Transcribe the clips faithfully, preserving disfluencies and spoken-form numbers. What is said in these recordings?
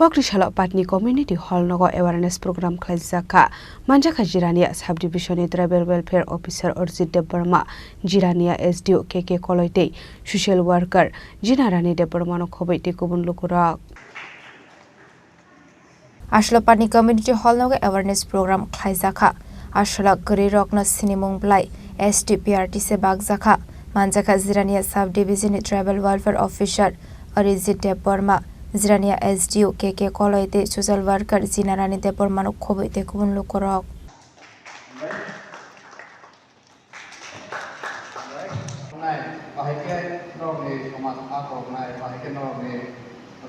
Kokri salo Patni Community Hall nogo awareness program khlaijak kha. Manjakha Jirania Subdivision ni Tribal Welfare Officer Arjit Debbarma, Jirania S D O K K Koloi tei social worker Jinarani Debbarma no khobwi tei kubun lukurok. Asolo Patni Community Hall nogo awareness program khlaijak kha. Asolo kwrwi rokno sinimung bwlai S T P R T se bakjak kha. Manjakha Jirania Subdivision ni Tribal Welfare Officer Arijit Debbarma, Jirania S D O K K Koloi tei social worker Jinarani Debbarma no khobwi tei kubun lukurok. Bahai khe norokni somaj a tongknai, bahai khe norokni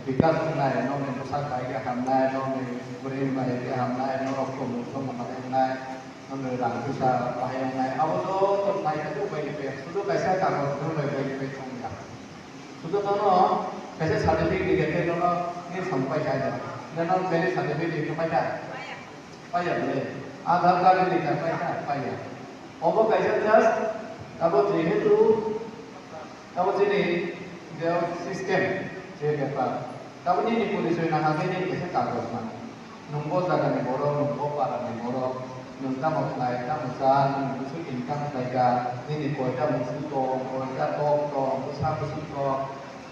bikas wngnai, norokni bwsak bahai khe hamnai, norokni bwrwi bahai khe hamnai, norok tongmung tongmung bahai wngnai, norokni rang puisa bahai wngnai. Abo joto nai khe bai khe sudu kaisa kagoj bai bai thangya. Sudu nono kaisa certificate ni khe nono ni samung paikha. Nono bini certificate khe paikha. Paiya bole. Aadhaar card ni ka paiya, paiya. Obo kaisa just, abo jehetu, abo jini je system, je bepar. Abo nini porichoi nang hagwi nini kaisa kagoj nang. Nwng bo jaga ni borok, nwng bo para ni borok, nwng tamo khlai, tamo cha, nwng bwswk income khlai kha, nini koita musu tong, koita tok tong, bwsa bwswk tong,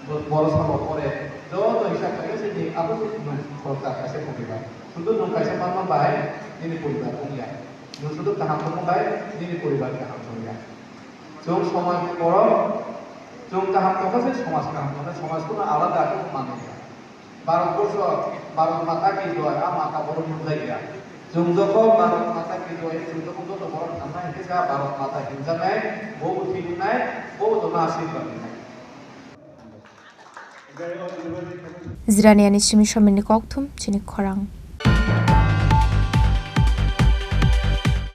bo-, borok sabo pore. Joto hisab khlai khe se nini abo se nwng khoroksa kaisa kopi bai. Sudu nwng kaisa manma bai nini poribar wngya. Nwng sudu kaham tongma bai nini poribar kaham tongya. Chwng somaj ni borok, chwng kaham tongkha se somaj kaham tongkha, somaj kuno alada khe manliya. Bharat borsho, Bharat Mata ki joy, a mata borok nukjakya. Chwng jokhon Bharat Mata ki joy, chwng jokhon joto borok thangnai hinkhe se a Bharat Mata hinjaknai, bo bo thwinai, bo bo jono ashirbad rinai. Jiraniani simi somini kokthum chini khorang.